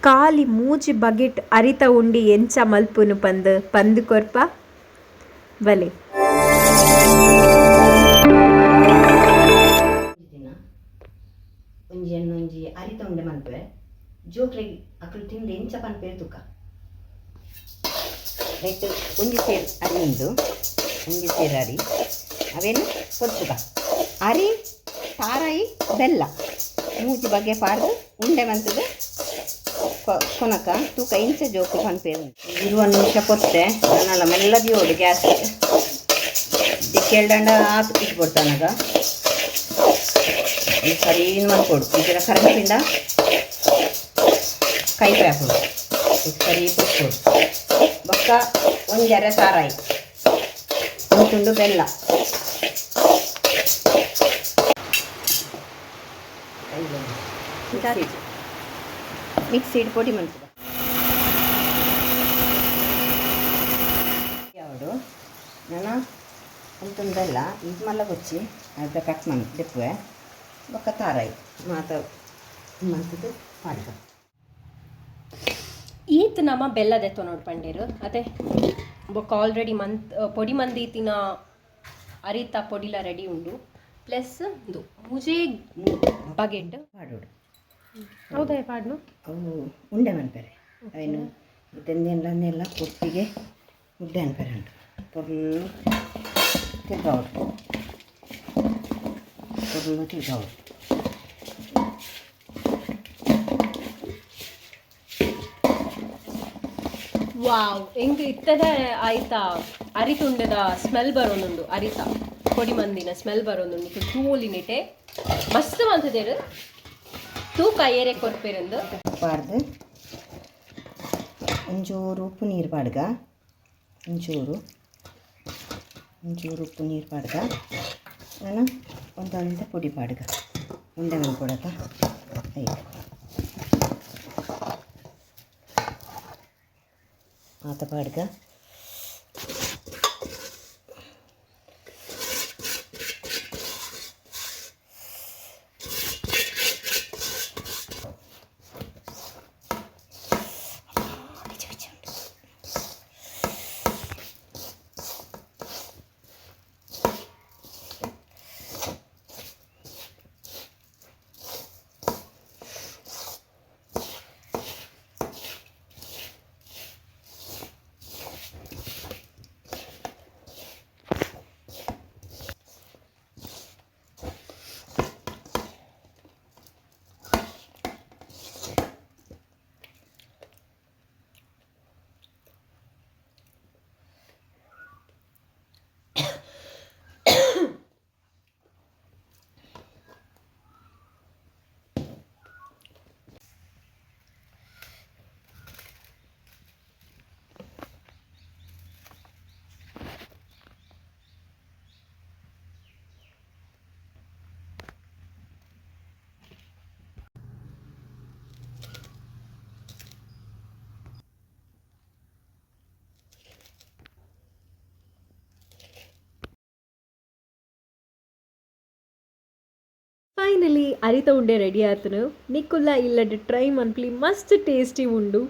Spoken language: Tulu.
ಕಾಲಿ ಮೂಜಿ ಬಗೆಟ್ ಅರಿತ ಉಂಡಿ ಎಂಚ ಮಲ್ಪುನು ಪಂದ್ ಪಂದ್ ಕೊರ್ಪ ಬಲೆ. ದಿನ ಒಂಜಿ ಒಂಜಿ ಅರಿತ ಉಂಡೆ ಮನ್ಪುವೆ ಜೋಕ್ಲೆಗ್ ಅಕುಲು ತಿಂದು ಎಂಚ ಪನ್ಪೆರ್ ತುಕ. ಐಟ್ ಒಂಜಿ ಸೇರು ಅರಿ ಉಂಡು, ಒಂಜಿ ಸೇರು ಅರಿ ಅವೇನು ಪೊತ್ತುಗ ಅರಿ ತಾರಾಯಿ ಬೆಲ್ಲ ಮೂಜಿ ಬಗೆ ಪಾಡ್ದು ಉಂಡೆ ಮಂತುದು ಕೊನಕ ತೂಕ ಇಂಚ ಜೋಕು ಪನ್ಪೆರ್. 20 ನಿಮಿಷ ಪೊತ್ತೆ ನನ್ನಲ ಮೆಲ್ಲ ದಿಯೋಡು ಗ್ಯಾಸ್ ದಿಕ್ಕೆಲ್ಡಂಡ ಆತು ಇಟ್ಟು ಕೊಡ್ತಾನಗ ಈ ಸರಿ ಮನ್ಪೊಡು. ಇದರ ಕರಂಪಿಂಡ ಕೈ ಹಾಕೋಡು ಸರಿ ಪೊತ್ತೋಡು. ಬೊಕ್ಕ ಒಂಜರೆ ತಾರಾಯಿ ಒಂದು ತುಂಡು ಬೆಲ್ಲ ಮಿಕ್ಸಿಡ್ ಪೊಡಿ ಮನ್ಪುಗ ಯಾವಡು ನನ ಒಂದು ತುಂಡು ಬೆಲ್ಲ ಇದು ಮಲ್ಲ ಕೊಚ್ಚಿ ಅರ್ಧ ಕಟ್ ಮನ್ ದೆಪ್ಪುವೆ. ಬೊಕ್ಕ ತಾರಾಯಿ ಮಾತ ಮಂತದ್ದು ಪಾಡ್ಗ. ಈತ್ ನಮ ಬೆಲ್ಲ ದೆತ್ತೊ ನೋಡು ಪಂಡೇರು ಅದೇ ಬೊಕ್ಕ ಆಲ್ರೆಡಿ ಮಂತ್ ಪೊಡಿ ಮಂದೀತಿನ ಅರಿತ ಪೊಡಿಲ ರೆಡಿ ಉಂಡು ಪ್ಲಸ್ ಇಂದು ಮೂಜೇ ಬಗೆಟ್ ಪಾಡೋಡು. ಹೌದಾ ಪಾಡ್ನು? ಅವು ಉಂಡೆ ಮನ್ಪೆರೆ ಅವೇನು ಇದನ್ನೆಲ್ಲ ಒಟ್ಟಿಗೆ ಉಂಡೆ ಅನ್ಪೆರೆ ಉಂಟು. ಪೊರ್ಲು ತಿರ್ಗಾವಡು, ಪೊರ್ಲು ತಿರ್ಗಾವಡು. ವಾವ್, ಎಂಕ್ ಇತ್ತದ ಆಯ್ತಾ ಅರಿತುಂಡೆದ ಸ್ಮೆಲ್ ಬರೋನುಂಡು, ಅರಿತ ಪೊಡಿ ಮಂದಿನ ಸ್ಮೆಲ್ ಬರೋನುಂಡು. ತೂಲಿನಿಟೆ ಮಸ್ತ್ ಮಂತದೇರು ತೂಕ ಏರೆ ಕೊರ್ಪೆರಂದು. ಪಾಡ್ದು ಒಂಚೂರು ಉಪ್ಪು ನೀರು ಪಾಡ್ಗ, ಒಂಚೂರು ಒಂಚೂರು ಉಪ್ಪು ನೀರು ಪಾಡ್ಗ. ನಾನು ಒಂದೊಂದು ಪೊಡಿ ಪಾಡ್ಗ ಉಂಡೆ ಮನ್ಪೊಡತ ಐಕ್ ಮಾತ ಪಾಡ್ಗ. ಫೈನಲಿ ಅರಿತ ಉಂಡೆ ರೆಡಿ ಆತನು. ನಿಕುಲ್ಲ ಇಲ್ಲಡ್ ಟ್ರೈ ಮನ್ಪಲಿ, ಮಸ್ತ್ ಟೇಸ್ಟಿ ಉಂಡು.